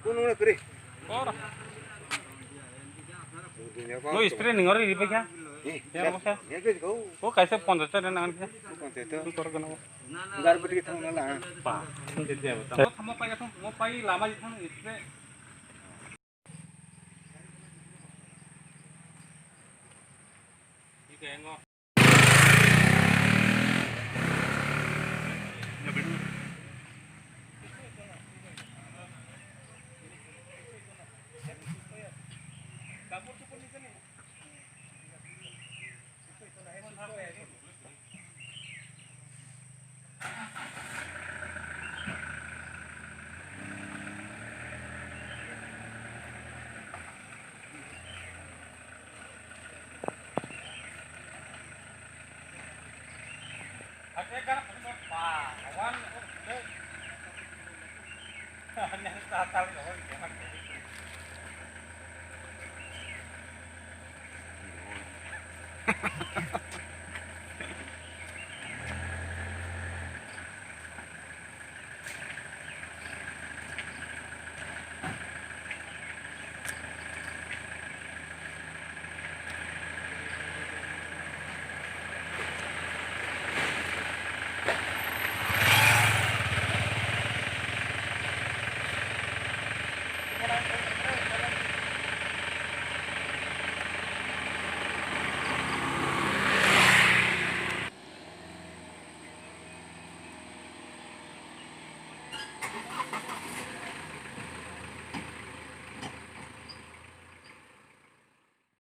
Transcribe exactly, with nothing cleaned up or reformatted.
Kor. Dunia kau No spray ni ngori ripe kya? Eh, Ya, ya, boksa. Ya, ya, kau. Ko kaisa ponchash taka nang kya? Ponchash taka. Ni kor gana. Gar budi thang na la. Pa. Thamo pai thang, mo pai lama ji thang spray.